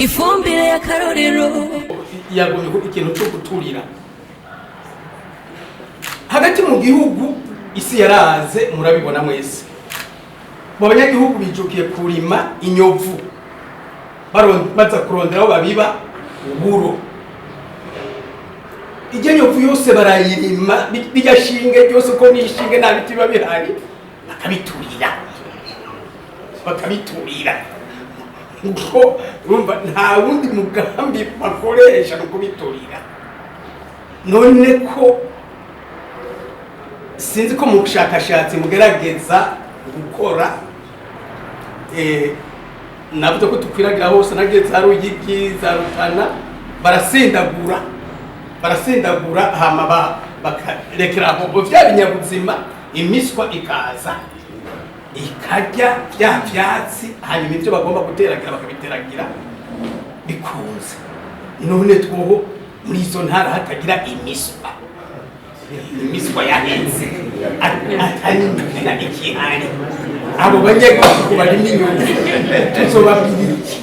Ifumbire y'akarorero. Yagumye ku ikintu cyo guturira hagati mu gihugu. Isi yaraze, murabibona mwese. Mu banyagihugu bijukiye kurima inyovu, baza kurondera aho babiba uburo. Ijya nyovu yose barayirima, bijya shinge ryose uko nishinge nta biti biba bihari, bakabiturira, bakabiturira kuko urumva nta wundi mugambi bakoresha ni ukubiturira. None ko sinzi ko mu bushakashatsi mugerageza gukora, navuze ko tukwiragira hose, nagiye za Ruyigi, za Rutana, barasindagura, barasindagura, hama bakarekera aho vya binyabuzima, imiswa ikaza ikarya vya vyatsi, hanyuma ibyo bagomba guteragira bakabiteragira bikunze. None twoho muri izo ntara hatagira imiswa, imiswa yaheze, atari imena ikihari, abo banyagihugu barimo inyungu tuzobabwira iki?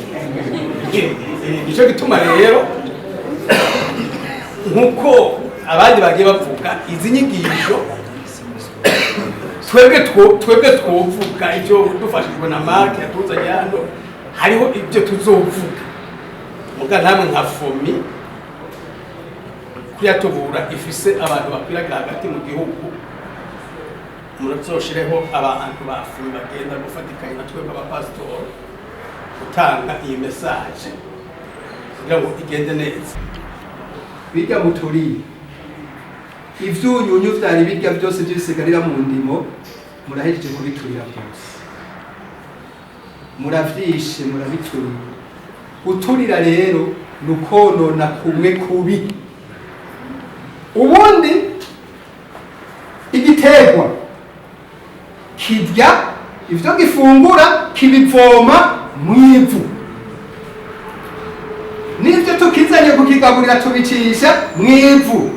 Nico gituma rero, nkuko abandi bagiye bavuga, izi nyigisho twebwe twovuga ibyo dufashijwe na Mark yatuzanye hano. Hariho ibyo tuzovuga muga namwe nka FOMI kuyatubura ifise abantu bakwiraga hagati mu gihugu, murazoshireho abantu ba FOMI bagenda gufatikanya na twebwe abapasitori gutanga iyi message kugira ngo igende neza. Bijya muturiye, ivyunyunyu vyari birya byose by'ibisigarira mu ndimo, murahejeje kubiturira byose, muravyishe, murabiturira. Guturira rero ni ukonona kumwe kubi. Ubundi igiterwa kirya ivyo gifungura kibivoma mw'ivu, n'ivyo tukizanye kukigaburira tubicisha mw'ivu,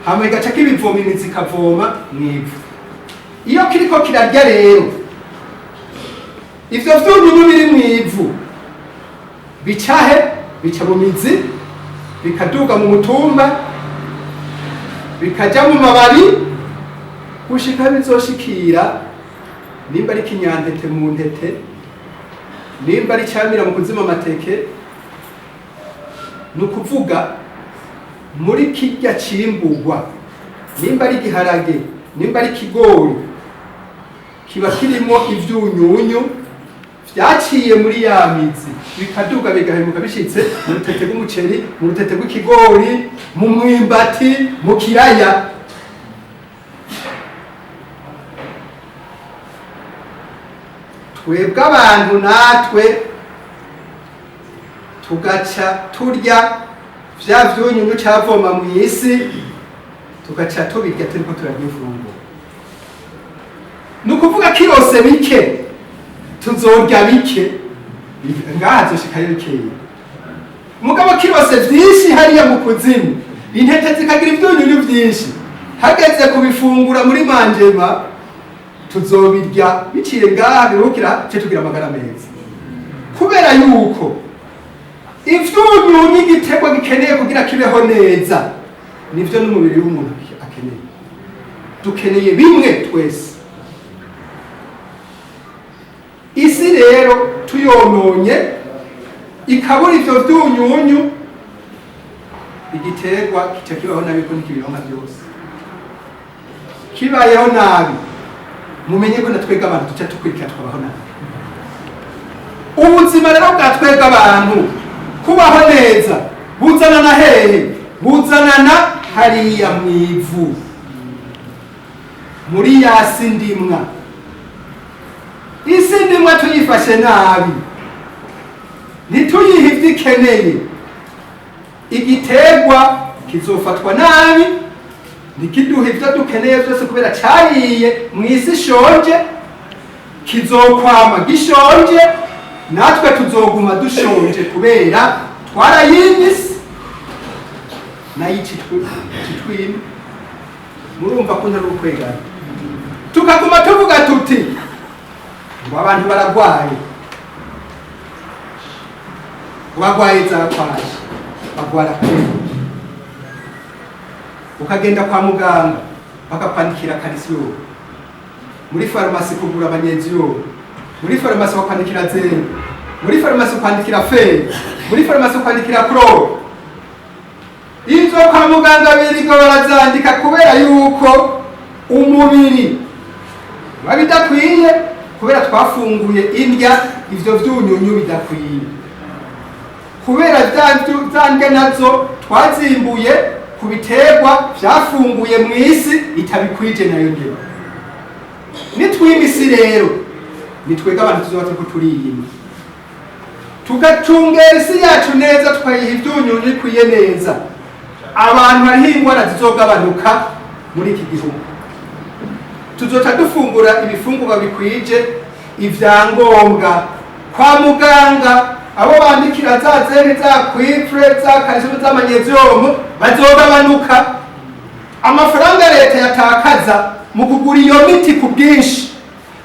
hama igaca kibivoma, imizi ikavoma mw'ivu. Iyo kiriko kirarya rero, ivyo vyunyunyu biri mw'ivu bicahe? Bica mu mizi, bikaduga mu mutumba, bikaja mu mababi, gushika bizoshikira nimba ari kinyantete mu ntete, nimba ari camira mu kuzima amateke. Ni ukuvuga muri kirya cimbugwa, nimba ari igiharage, nimba ari ikigori, kiba kirimo ivyunyunyu vyaciye muri ya mizi, bikaduga, bigahemuka, bishitse mu rutete rw'umuceri, mu rutete rw'ikigori, mu mwimbati, mu kiraya. Twebwe abantu natwe tugaca turya vya vyunyunyu cavoma mw'isi, tugaca tubirya turiko turarya imfunguro. Ni ukuvuga kirose bike tuzorya bike, ngaha zoshikayo bikeya. Mugabo kirose vyinshi hariya mu kuzimu, intete zikagira ivyunyunyu vyinshi, hageze kubifungura muri manjema tuzobirya biciye ngaha, biruhukira ce, tugira amagara meza, kubera yuko ivyunyunyu igiterwa gikeneye kugira kibeho neza nivyo n'umubiri w'umuntu akeneye. Dukeneye bimwe twese. Isi rero tuyononye ikabura ivyo vyunyunyu, igiterwa kica kibaho nabi, ko ntikibironka byose. Kibayeho nabi, mumenye ko na twebwe abantu duca tukurikira tukabaho nabi. Ubuzima rero bwa twebwe abantu kubaho neza buzanana hehe? Buzanana hariya mw'ivu, muri ya si ndimwa. Isi ndimwa tuyifashe nabi, ntituyihe ivyo ikeneye, igiterwa kizofatwa nabi, ntikiduhe ivyo dukeneye vyose, kubera cariye mw'isi ishonje. Kizokwama gishonje, natwe tuzoguma dushonje, kubera twarayimye isi, nayo icitwima. Murumva ko ntari ukwegana. Tukaguma tuvuga tuti ngo abantu baragwaye. Ngo bagwaye za kwashi, bagwara kweri. Ukagenda kwa muganga bakakwandikira calcium, muri farumasi kugura magnésium, muri farumasi bakwandikira zinc, muri farumasi kwandikira fer, muri farumasi kwandikira chlore. Izo kwa muganga birirwa barazandika kubera yuko umubiri biba bidakwiye, kubera twafunguye indya ivyo vyunyunyu bidakwiye, kubera za ndya nazo twazimbuye ku biterwa vyafunguye mw'isi itabikwije nayo nyene. Nitwimisi rero nitwega abantu tuzoba turiko turiyima, tugacungera isi yacu neza, tukayiha ivyunyunyu bikwiye neza, abantu hariho ingwara zizogabanuka muri iki gihugu. Tuzoca dufungura ibifungurwa bikwije ivyangombwa. Kwa muganga abo bandikira za zinc, za cuivre, za calcium, za magnésium bazogabanuka. Amafaranga leta yatakaza mu kugura iyo miti ku bwinshi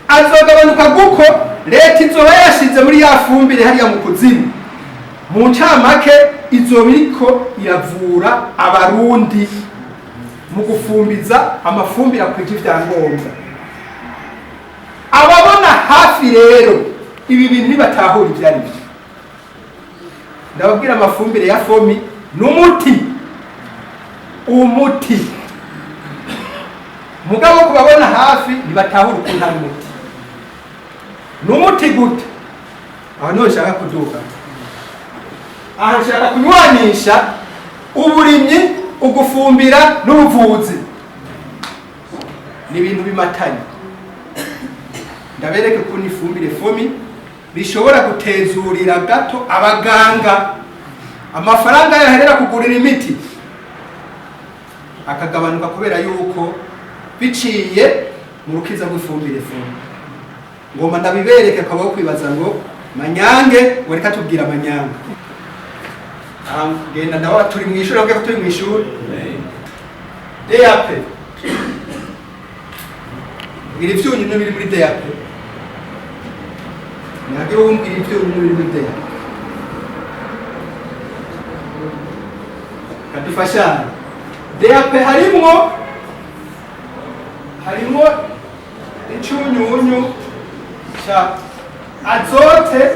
azogabanuka, kuko leta izoba yashize muri ya fumbire hariya mu kuzimu. Mu ncamake, izoba iriko iravura Abarundi mu gufumbiza amafumbire akwije ivyangombwa. Ababona hafi rero ibi bintu nibatahura ivyo ari vyo, ndababwira, amafumbire ya FOMI ni umuti, umuti. Mugabo kubabona hafi ntibatahura ukuntu ari umuti. Ni umuti gute? Aho niho nshaka kuduga. Aha nshaka kunywanisha uburimyi, ugufumbira n'ubuvuzi. Ni ibintu bimatanye. Ndabereke ukuntu ifumbire FOMI rishobora gutezurira gato abaganga amafaranga yaherera kugurira imiti akagabanuka, kubera yuko biciye mu rukiza rw'ifumbire FOMI. Ngomba ndabibereke, akabaho kwibaza ngo Manyange ngo reka tubwira Manyange. Aha genda ndabona turi mu ishuri, ko turi mu ishuri. DAP, mbwira ivyunyunyu biri muri DAP. Nagire umbwira ivyunyunyu biri muri DAP, kadufashane. DAP harimwo icunyunyu ca azote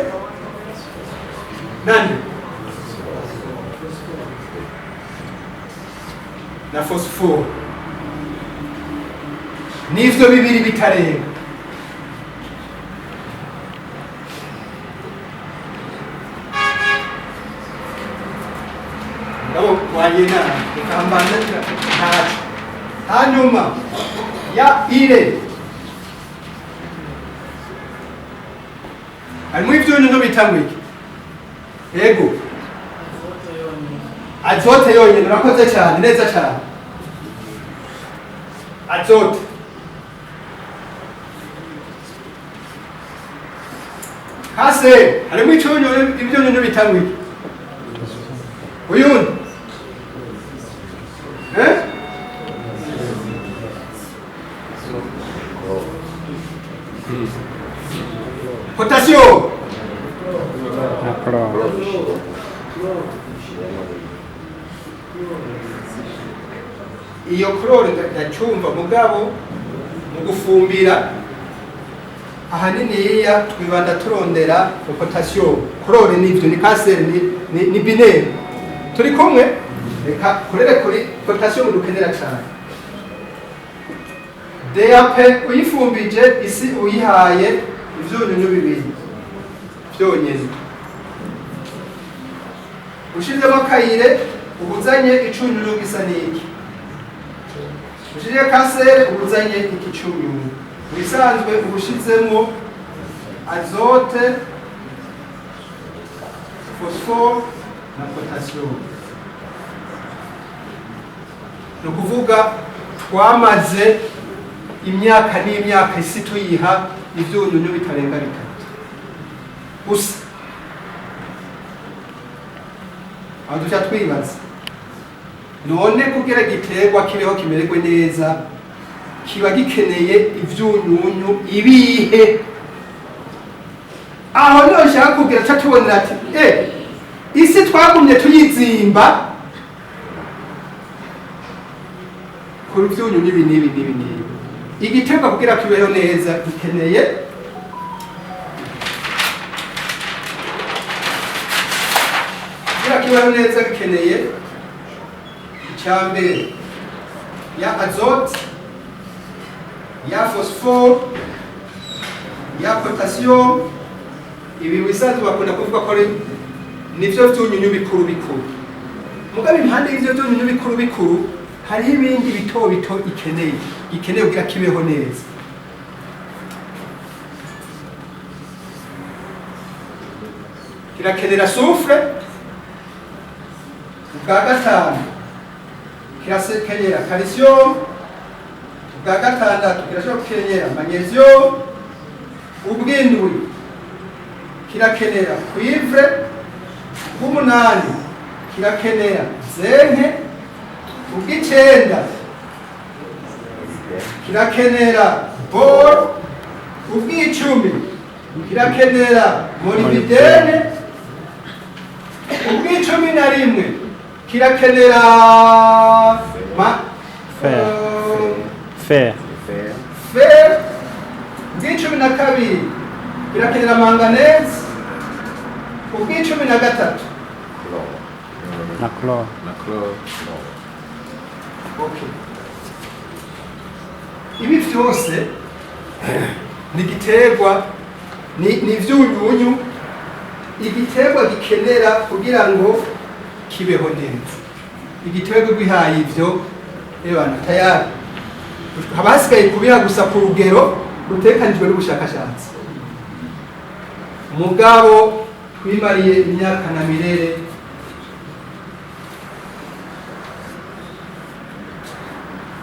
nani na phosphore, nivyo bibiri bitarenga. Ngabo wanyena ukambana ntaco. Hanyuma ya urée harimo ivyunyunyu bita ngwiki? Ego, azote yonyine. Urakoze cyane, neza cyane, azote. Kase harimo icyunyunyu, ibyunyunyu bita ngwiki? Uyundi, eh, potassium. Na chlore. Iyo chlore ndacyumva, mugabo mu gufumbira ahaniniya twibanda turondera potassium. Chlore nivyo ni kanseri, ni binaire. Turi kumwe? Reka kurere kuri potassium dukenera cyane. DAP uyifumbije isi, uyihaye ivyunyunyu bibiri vyonyene, ushizemo akayire ubuzanye icunyunyu gisa n'iki, ushize kanseri ubuzanye iki cunyunyu. Bisanzwe ubushizemo azote, phosphore na potassium. Ni ukuvuga twamaze imyaka n'imyaka isi tuyiha ivyunyunyu bitarenga bitatu gusa. Aho duca twibaza, none kugira igiterwa kibeho kimererwe neza kiba gikeneye ivyunyunyu ibihe? Aho niho nshaka kugira ca tubonera ati Twagumye tuyizimba ku vyunyu n'ibi n'ibi n'ibi n'ibi. Igiterwa kugira kibeho neza gikeneye kugira kibeho neza gikeneye icyambere ya azote, ya phosphore, ya potassium. Ibi bisanzwe bakunda kuvuga ko ari nivyo vyunyunyu bikuru bikuru. Mugabo impande y'ivyo vyunyunyu bikuru bikuru hariho ibindi bito bito ikeneye kugira kibeho neza. Kirakenera soufre. Ubwa gatanu kirakenera calcium. Ubwa gatandatu kirashobora gukenera magnesium. Ubw'indwi kirakenera cuivre. Ubw'umunani kirakenera zinc. Ubw'icenda kirakenera bore. Ubw'icumi kirakenera molybdène. Ubw'icumi na rimwe kirakenera Fer. Fer. Fer. Ubw'icumi na kabiri kirakenera manganese. Ubw'icumi na gatatu Na chlore. Okay. Ibi vyose ni igiterwa, ni ivyunyunyu igiterwa gikenera kugira ngo kibeho neza. Igiterwa gihaye ivyo, ebana tayari haba hasigaye kubiha gusa ku rugero rutekanijwe n'ubushakashatsi. Mugabo twimariye imyaka na mirere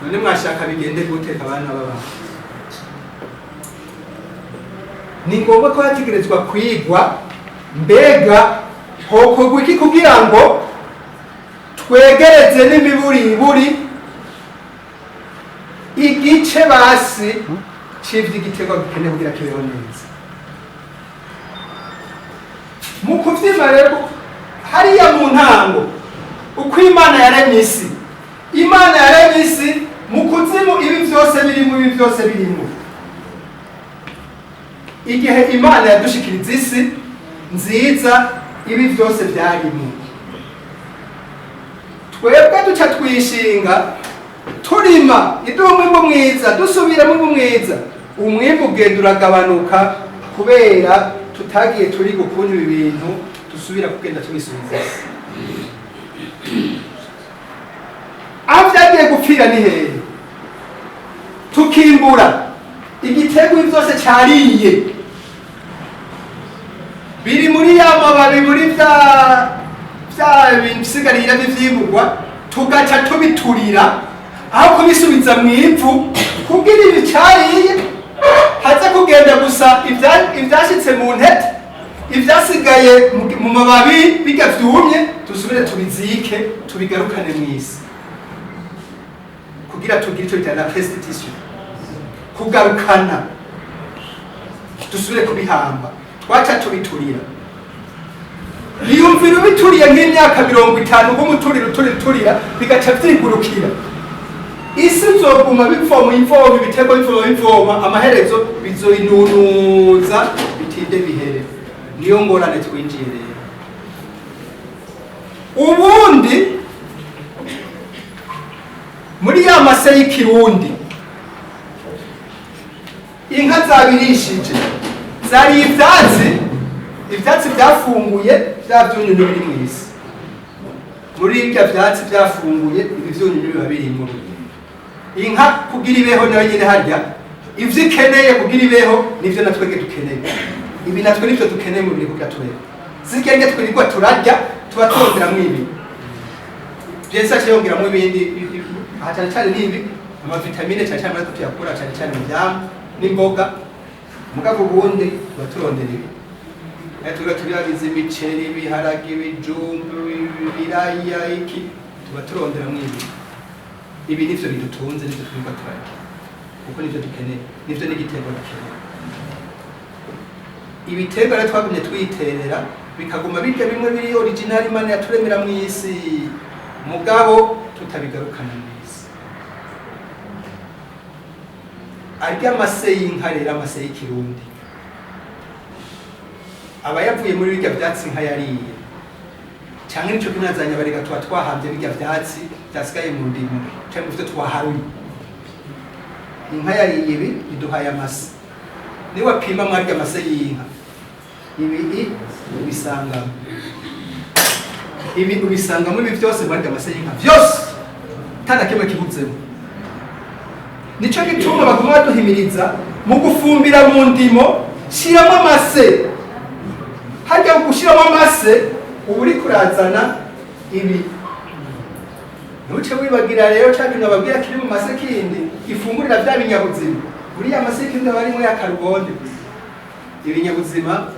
none mwashaka bigende gute abana b'abantu? Ni ngombwa ko hategerezwa kwigwa mbega hokorwa iki kugira ngo twegereze n'imiburiburi igice basi c'ivy'igiterwa gikeneye kugira kibeho neza. Mu kuvyima rero hariya mu ntango uko Imana yaremye isi, Imana yaremye isi mu kuzimu ibi vyose birimo, ibi vyose birimo. Igihe Imana yadushikiriza isi nziza ibi vyose vyarimo, twebwe duca twishinga turima iduha umwimbu mwiza, dusubira mu mwiza, umwimbu ugenda uragabanuka kubera tutagiye turi gukunda ibi bintu, dusubira kugenda tubisubiza. Aho vyagiye gupfira ni hehe? Tukimbura igiterwa vyose cariye biri muri ya mababi, muri vya bisigarira vy'ivyimburwa, tugaca tubiturira aho kubisubiza mw'ivu kugira ibi cariye haze kugenda gusa ivyashitse mu ntete, ivyasigaye mu mababi bijya vyumye, dusubire tubizike tubigarukane mw'isi kugira tugire ico bita la restitution, kugarukana, dusubire kubihamba. Twaca tubiturira. Niyumvira ubituriye nk'imyaka 50 ng'umuturira uturira bigaca vyigurukira. Isi izoguma bivoma imvoma, ibitego bivoma imvoma, amaherezo bizoyinunuza bitinde bihere. Niyo ngorane twinjiye rero. Ubundi muri ya mase y'ikirundi inka zabirishije zari ivyatsi vyafunguye vya vyunyunyu biri mw'isi. Muri ivyo vyatsi vyafunguye ibi vyunyunyu biba birimwo. Inka kugira ibeho nayo nyene harya ivyo ikeneye kugira ibeho nivyo natwege dukeneye. Ibi natwe nivyo dukeneye mu biri kugira tubeho. Zigenge twirirwa turarya tuba turonderamwo ibi. Vyese aciyongeramwo ibindi aha cane cane n'ibi amavitamine cane cane natwe tuyakura cane cane mu vyamwa n'imboga. Mugabo ubundi tuba turondera ibi. Tuba turibagiza imiceri, ibiharage, ibijumbu, ibiraya, iki tuba turonderamwo ibi. Ibi nivyo bidutunze, nivyo twirirwa turarya kuko nivyo dukeneye, nivyo n'igiterwa dukeneye. Ibiterwa rero twagumye twiterera Bikaguma birya bimwe biri original Imana yaturemera mu isi, mugabo tutabigarukana mu isi. Arya amase y'inka rero, amase y'ikirundi aba yavuye muri birya vyatsi inka yariye, canke nico kimwe na za nyabarega tuba twahambye birya vyatsi vyasigaye mu ndimo canke mu vyo twaharuye. Inka yariye ibi iduhaye amase. Niwapima mwarya amase y'inka, ibi ubisangamo, ibi ubisangamo, ibi vyose mwarya amase y'inka vyose tana kimwe kibuzemo. Nico gituma baguma baduhimiriza mu gufumbira mu ndimo, shiramo amase. Harya gushiramo amase uba uriko urazana ibi. Ntuce wibagira rero ca kintu bababwira kiri mu mase kindi ifungurira vya binyabuzima. Buriya amase kindi aba arimwo ya karubone. Ibinyabuzima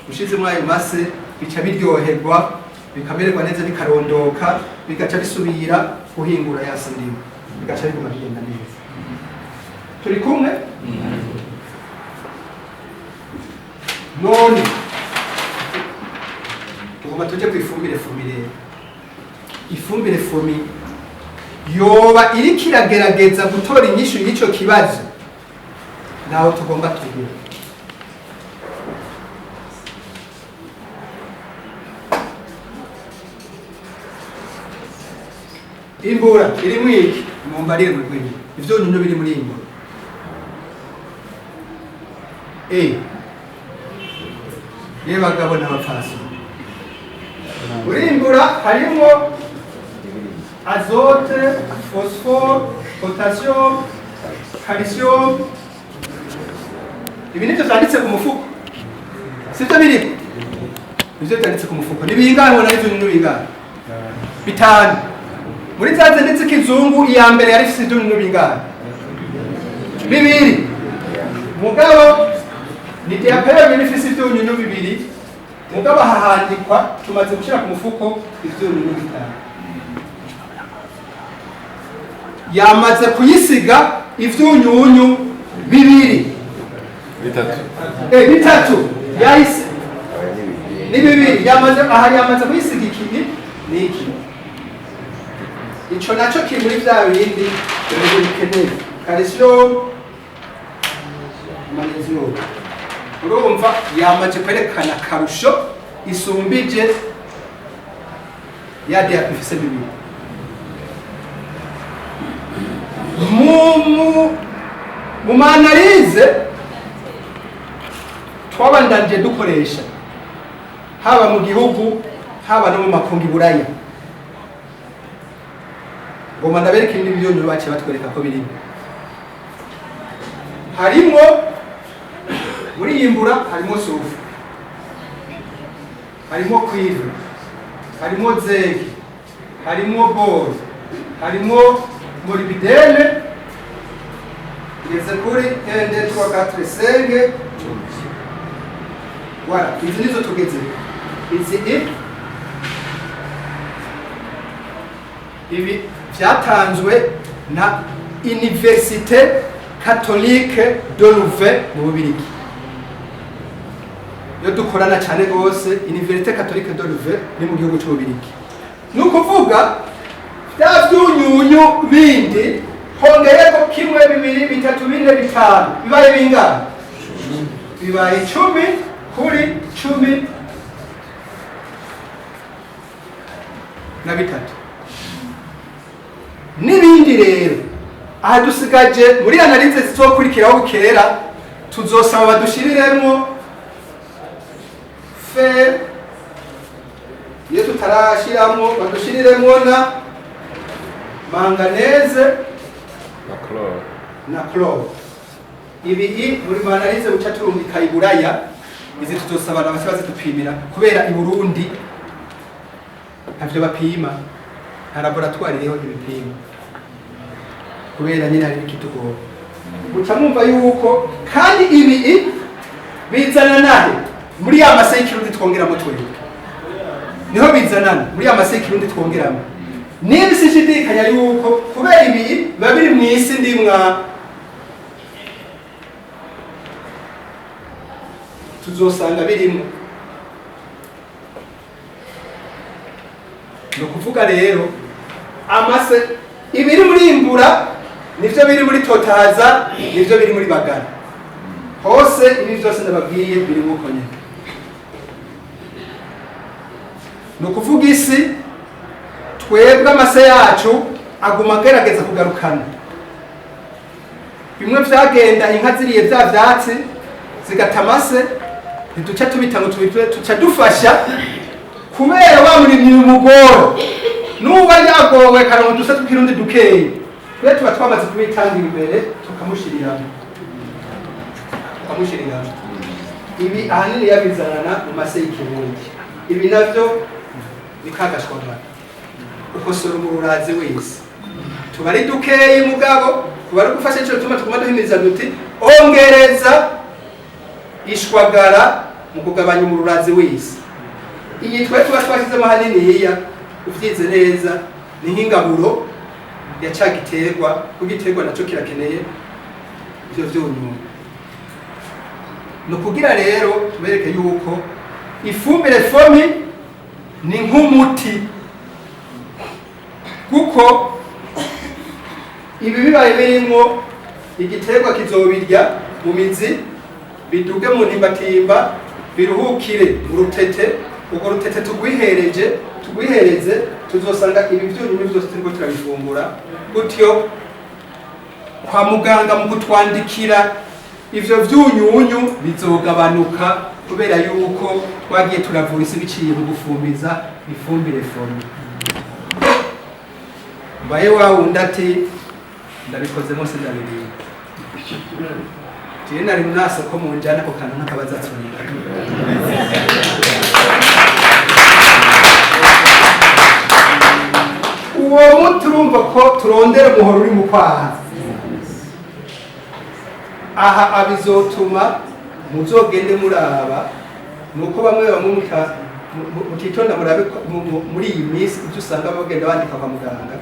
ushizemo ayo mase bica biryoherwa, bikamererwa neza, bikarondoka, bigaca bisubira guhingura ya se ndimo, bigaca biguma bigenda neza. Turi kumwe? None tugomba tuje ku ifumbire FOMI rero. Ifumbire FOMI yoba iriko iragerageza gutora inyishu y'ico kibazo, naho tugomba tugere. Imbura irimwo iki? Mumbarire mugwinyi ivyunyunyu biri muri imbura. Ye bagabo n'abapfasoni, urimbura harimwo azote, phosphore, potassium, calcium. Ibi nivyo vyanditse ku mufuko, sivyo biriko? Nivyo vyanditse ku mufuko. Ni bingahe ubona ivyunyunyu bingahe? 5. Muri za zindi z'ikizungu iya mbere yari ifise ivyunyunyu bingahe? 2. Mugabo ni DAP yonyene ifise ivyunyunyu 2, mugabo hahandikwa tumaze gushira ku mufuko ivyunyunyu 5. Yamaze kuyisiga ivyunyunyu 2. 3. 3. Yahise ni 2. Yamaze aha, yamaze kuyisiga iki niki. Ico naco kiri muri vya bindi bikeneye calcium, magnesium. Urumva yamaze kwerekana akarusho isumbije ya DAP ifise 2. Mu manalize twabandanje dukoresha haba mu gihugu haba no mu makungu Buraya, ngoma ndabereka ibindi byonyine baciye batwereka ko birimo. Harimo muri iyi mbura harimo soufre, harimo cuivre, harimo zinc, harimo bore, harimo molybdène. Ngeze kuri 1 2 3 4 5. Voilà, izi nizo tugeze. Izi ibi vyatanzwe na Université Catholique de Louvain mu Bubirigi. Iyo dukorana cyane gose, Université Catholique de Louvain ni mu gihugu c'Ububirigi. Ni ukuvuga vya vyunyunyu bindi hongeyeko 1 2 3 4 5, bibaye bingana? Bibaye 10 kuri 13. N'ibindi rero aha dusigaje muri analize zizokurikiraho bukera, tuzosaba badushiriremwo fer, iyo tutarashiramwo badushiriremwo na manganese na na chlore. Ibi muri analize buca turungika i Buraya, izi tuzosaba abasi bazidupimira, kubera i Burundi ntavyo bapima, nta laboratoire iriho ibipima, kubera nyine hari ikitugora. Muca mwumva yuko kandi ibi bizana nahe muri ya mase y'ikirundi twongeramo twebwe, niho bizanana muri ya mase y'ikirundi twongeramo. Niba sishidikanya yuko kubera ibi biba biri mu isi ndimwa, tuzosanga birimo. Ni ukuvuga rero amase ibiri muri imbura nivyo biri muri totaza, nivyo biri muri bagara hose. Ibi byose ndababwiye biri nk'uko nyene. Ni ukuvuga isi twebwe amase yacu aguma agerageza kugarukana bimwe vyagenda. Inka ziriye vya vyatsi zigata amase, ntiduca tubita ngo tubitwe, tuca dufasha kubera wa murimyi umugora nuba yagowe karongo duse tw'ikirundi dukeyi, twe tuba twamaze kubitangira imbere, tukamushiriramo. Ibi ahanini yabizanana mu mase y'ikirundi. Ibi navyo ni kagashwagara ukosora umururazi wese, tuba ari dukeyi, mugabo kuba ari gufasha. Ico tuma tuguma duhimiriza duti ongereza ishwagara mu kugabanya umururazi wese. Iyi twe tuba twashyizemo haniniya, uvyize neza, ni nk'ingaburo ya ca giterwa, kuko igiterwa naco kirakeneye ivyo vyunyuma. Ni ukugira rero tubereke yuko ifumbire FOMI ni nk'umuti, kuko ibi bibaye birimwo, igiterwa kizobirya mu mizi, biduge mu ntimbatimba, biruhukire mu rutete. Urwo rutete tugwihereje, tugwihereze, tuzosanga ibi vyunyunyu vyose turiko turabifungura. Gutyo kwa muganga mu kutwandikira ivyo vyunyunyu bizogabanuka, kubera yuko twagiye turavura isi biciye mu gufumbiza ifumbire FOMI. Mbaye wa wundi ati ndabikozemo sindabibika. Jewe nari nasoko mu njana ako kantu ntakabaza atsunga. Uwo muti urumva ko turondera umuhoro uri mu kwaha aha, abizotuma muzogende muraba nuko bamwe bamwe mutitonda. Murabe ko muri iyi minsi ibyo usanga bagenda bandika kwa muganga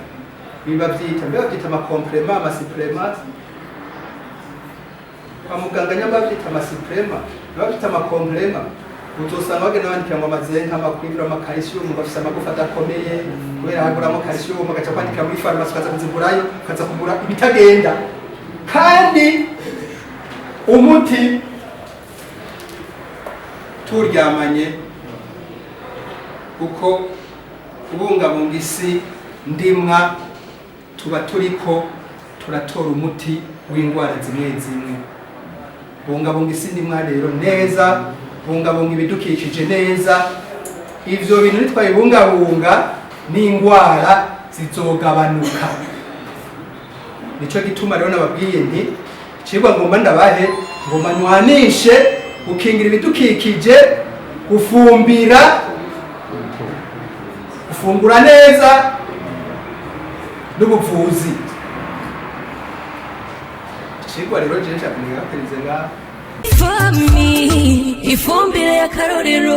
biba byita, mbe babyita amacompléments, amasuppléments kwa muganga, nyamba babyita amasuppléments, babyita amacompléments. Uzosanga bagenda bandikira ngo amazinc, amacuivre, amacalcium, bafise amagufa adakomeye kubera haguramo calcium, agaca kwandikira muri farumasi, ukaza kuzigurayo, ukaza kugura ibitagenda kandi umuti turyamanye. Kuko kubungabunga isi ndimwa tuba turiko turatora umuti w'indwara zimwe zimwe. Bungabunga isi ndimwa rero neza, bungabunga ibidukikije neza. Ivyo bintu nitwabibungabunga n'indwara zizogabanuka. Nico gituma rero nababwiye nti cigwa ngomba ndabahe, ngomba nywanishe gukingira ibidukikije, gufumbira, gufungura neza n'ubuvuzi. Icigwa rero jewe nshaka kugira ngaha. FOMI, ifumbire y'akarorero.